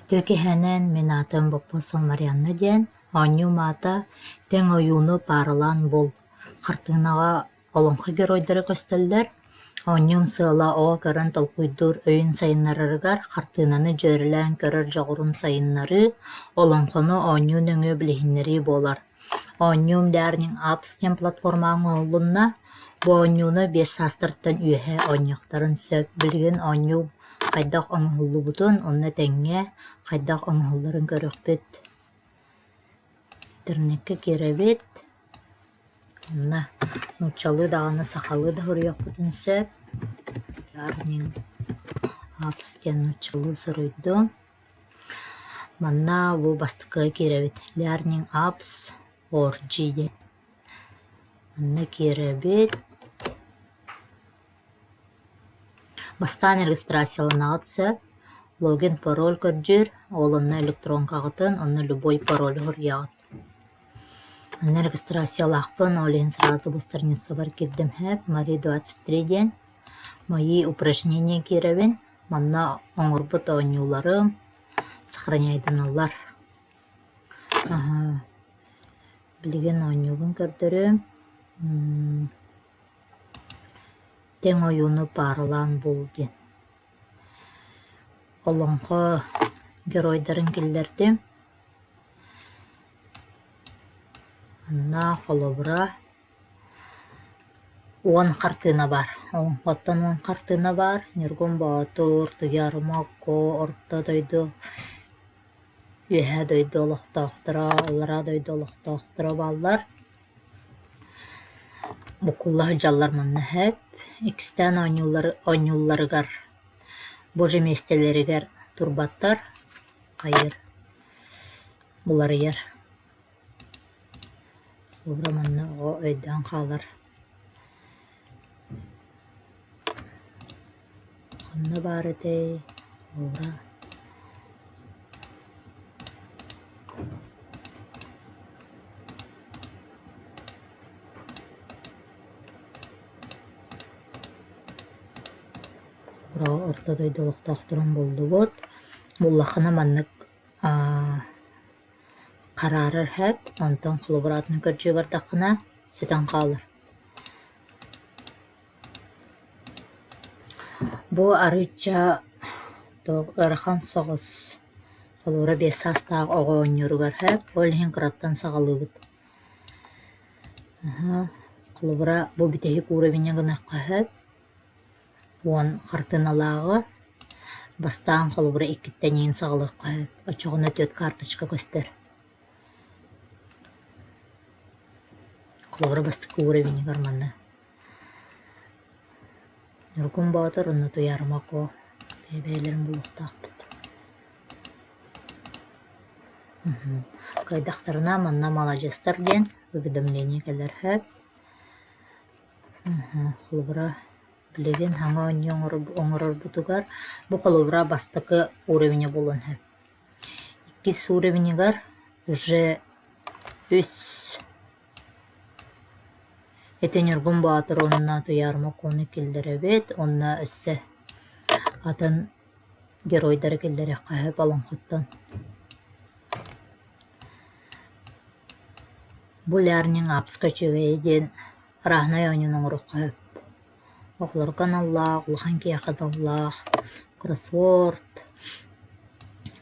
Түөкэһэнэн мин аатым Боппосов Марианна диэн, оонньуум аата «Тэҥ ойууну пааралаан бул» хартыынаҕа олоҥхо геройдара көстөллөр. Оонньуум сыала оҕо көрөн толкуйдуур өйүн сайыннарарыгар хартыынаны дьүөрэлээн көрөр дьоҕурун сайыннарыы, олоҥхону оонньуу нөҥүө билиһиннэрии буолар. Оонньуум Learning Apps диэн платформаҕа оҥоһуллунна. Бу оонньууну 5 саастарыттан үөһэ оонньуохтарын сөп. Билигин оонньуу хайдах оҥоһуллубутун уонна тэҥҥэ хайдах оҥоһулларын көрүөхпүт. Интернеккэ киирэбит, онно нууччалыы даҕаны, сахалыы да суруйуохпутун сөп. Learning Apps диэн нууччалыы суруйдум. Манна бу бастакыга киирэбит Learning Apps org диэн. Манна киирэбит. Бастаан регистрацияланаҕыт сөп, логин, пароль көрдүүр, ол онно электронкаҕытын, онно любой пароль суруйаҕыт. Манна регистрациялаахпын, ол иһин сразу бу страницабар киирдим сөп, Мари 23 диэн. Мои упражнения киирэбин, манна оҥорбут оонньууларым сохраняйданаллар. Аһаа, билигин оонньуубун көрдөрүөм. Тэҥ ойууну пааралаан бул диэн. Олоҥхо геройдарын киллэрдим. Манна холобура 10 хартыына баар. Олоҥхоттон 10 хартыына баар. Ньургун Боотур, Туйаарыма Окко, Орто дойду, Үөһээ дойду олохтоохторо, Аллараа дойду олохтоохторо бааллар. Буккулла сылдьаллар манна сөп. Иккистээн оонньуулларыгар боже миэстэлэригэр турбаттар, хайыр, уларыйар. Холобура манна оҕо өйдөөн хаалар. Ханна баар этэй, холобура Орто дойду олохтоохторун буллубут. Буллаххына маннык хараарар сөп, онтон холобура атын көрдүү бардаххына сүтэн хаалар. Бу арыычча туох ыарахан соҕус, холобура 5 саастаах оҕо оонньууругар сөп, ол иһин кыраттан саҕалыыбыт. Холобура бу бүтэһик уровеҥҥа гыныахха сөп 10 хартыыналааҕы бастаан холобура иккиттэн иһин саҕалыахха сөп, оччоҕуна түөрт карточка көстөр. Холобура бастакы уровеньыгар манна Ньургун Боотур уонна Туйаарыма Куо бэйэ-бэйэлэрин булуохтаахпыт. Кыайдахтарына манна маладьыастар диэн уведомление кэлэр сөп. Холобура билигин саҥа оонньуу оҥорорбутугар бу холобура бастакы уровеня буолуон сөп. Иккис уровеньыгар уже үс Ити Ньургун Боотур уонна Туйаарыма Куону киллэрэбит уонна өссө атын геройдары киллэриэххэ сөп олоҥхоттон. Бу Learning Apps-ка үчүгэйэ диэн арааһынай оонньууну оҥоруохха сөп. Оҕолорго аналлаах, улахан киһиэхэ аналлаах кроссворд,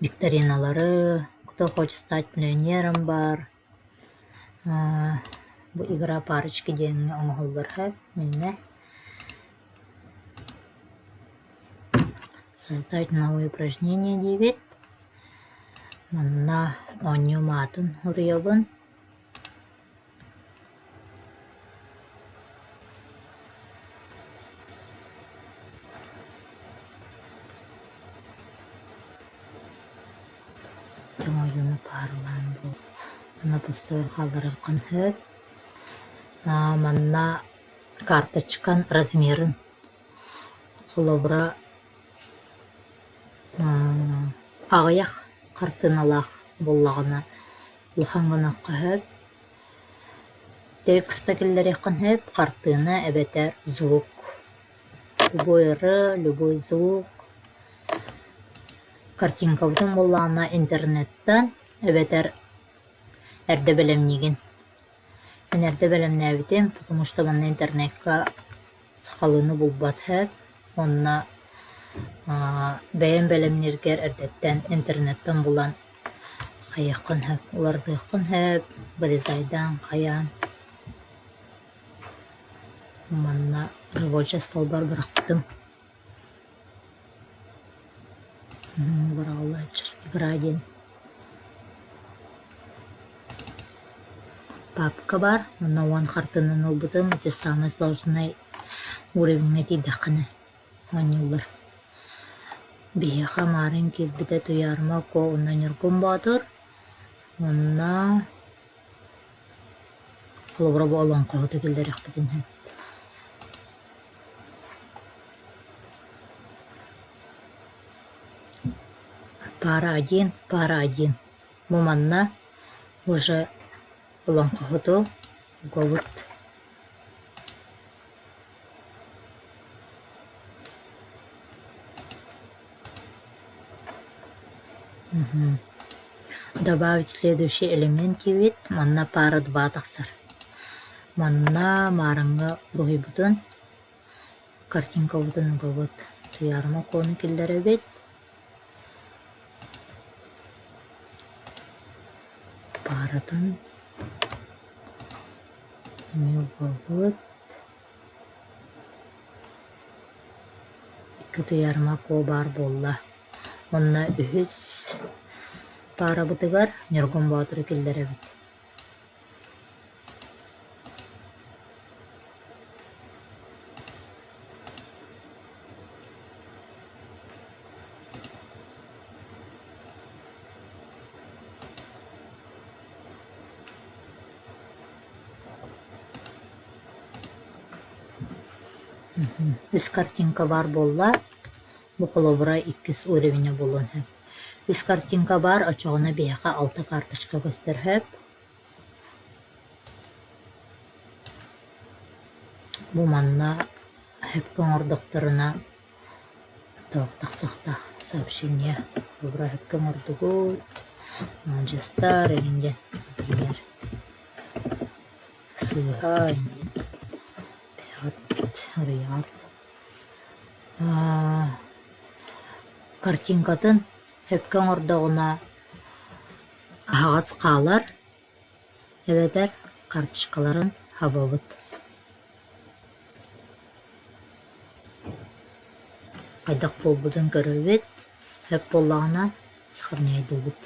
викториналары, «Кто хочет стать миллионером» баар, Бу игра парочки диэҥҥэ оҥоһуллар сөп иннэ. Создать новое упражнение диибит. Манна оонньуум аатын суруйабын. Оҥоойуну пааралаан Манна пустой хаалларыаххын сөп. Манна карточкан размерын холобура аҕыйах хартыыналаах буоллаҕына улахан гыныахха сөп. Текста киллэриэххин сөп, хартыына эбэтэр звук. Любой ырыа, любой звук. Картинкабытын буоллаҕына интернеттэн эбэтэр эрдэ бэлэмниигин. Мин эрдэ бэлэмнээбитим, потому что манна интернекка сахалыыны булбат сөп уонна бэйэм бэлэмнииргэр эрдэттэн интернеттэн булан хайыаххын сөп, уларытыаххын сөп, вырезайдаан хайаан. Манна рабочай столбар бырахпытым. Быраҕыллааччы игра диэн папка баар, онно уон хартыынаны ылбытым, ити самый сложный уровеҥҥа тиийдэххинэ оонньууллар. Биһиэхэ маарыын киирбитэ Туйаарыма Куо уонна Ньургун Боотур уонна холобура бу олоҥхоһуту киллэриэхпитин сөп. Пара один, пара один. Бу манна уже олоҥхоһуту угабыт. Добавить следующий элемент диэбит, манна пара два тахсар. Манна маарыҥҥа уруһуйбутун, картинкабытын угабыт. Туйаарыма Куону киллэрэбит. Пааратын эмиэ угабыт. Икки Туйаарыма Куо баар буолла. Уонна үһүс паарабытыгар Ньургун Боотуру киллэрэбит. Үс картинка баар буолла, бу холобура иккис уровеня буолуон сөп. Үс картинка баар, оччоҕуна биһиэхэ алта карточка көстөр сөп. Бу манна сөпкө оҥордохторуна туох тахсыахтаах сообщение холобура сөпкө оҥордугут, маладьыастар эҥин диэн например сыыһа эҥин бэйэҕит арыйаҕыт. Картинкатын сөпкө оҥордоҕуна аһаҕас хаалар эбэтэр карточкаларын хабабыт. Хайдах буолбутун көрөбүт, сөп буоллаҕына сохраняйдыыбыт.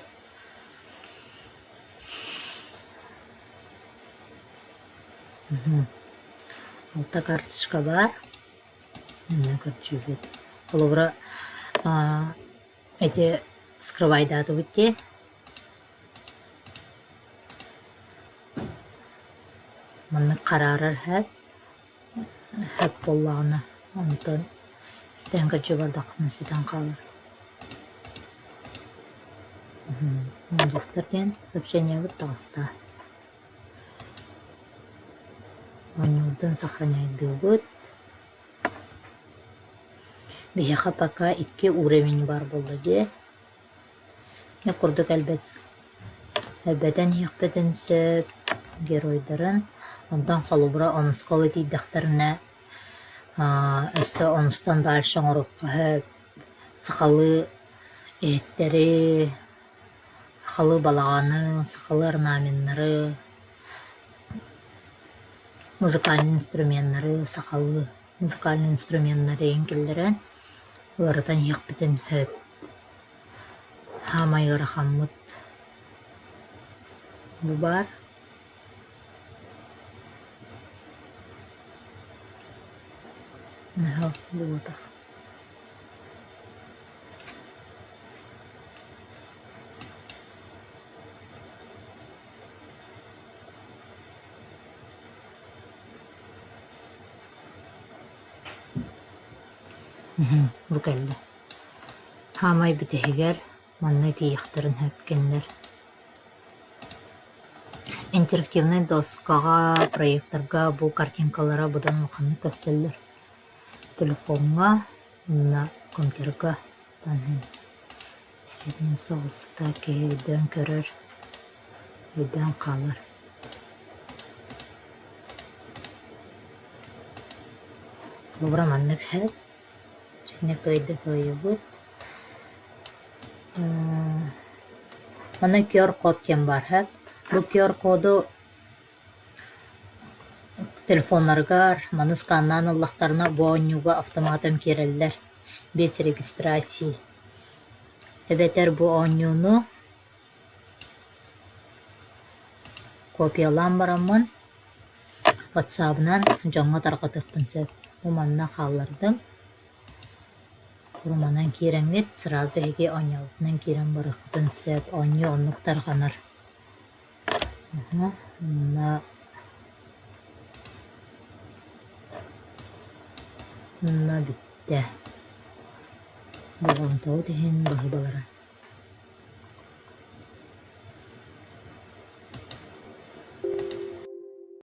Алта карточка баар, эмиэ көрдүүбүт. Холобура, ити скрывайдаатыбыт дии. Маннык хараарар сөп, сөп буоллаҕына, онтон истэн көрдүү бардаххына сүтэн хаалар. Младенецтар диэн сообщениебыт таҕыста. Оонньуурдун сохраняйдыыбыт. Биһиэхэ пока икки уровень баар буолла дии. Ити курдук элбэтэн иһиэхпитин сөп геройдарын. Онтон холобура онуска ыла тиийдэхтэринэ өссө онустан дальше оҥоруохха сөп. Сахалыы иһиттэри, сахалыы балаҕаны, сахалыы орнаменнары, музыкальнай инструменнары, сахалыы музыкальнай инструменнары эҥин киллэрэн ыаратан иһиэхпитин сөп. Саамай ыарахаммыт бу баар. Наһаа буолбатах. Бу кэллэ. Хаамай бүтэһигэр манна тиийиэхтэрин сөп кинилэр. Интерактивнай доскаҕа, проекторга бу картинкалара быдан улаханнык көстөллөр. Телефоҥҥа уонна компьютерга. Средний соҕуста киһи өйдөөн көрөр, өйдөөн хаалар. Холобура маннык һэ дьиҥэ кыайда кыайабыт. Манна QR-код диэн баар һэ. Бу QR-коду телефоннарыгар маны сканнаан ыллахтарына бу оонньууга автоматом киирэллэр без регистрации. Эбэтэр бу оонньууну копиялаан бараммын ватсабынан дьоҥҥо тарҕатыахпын сөп. Бу манна хааллардым. Куруманан киирэҥҥит сразу эһиги оонньообутунан киирэн барыаххытын сөп. Оонньуу оннук тарҕанар. Манна Манна бүттэ. Болҕомтоҕут иһин баһыыбалара.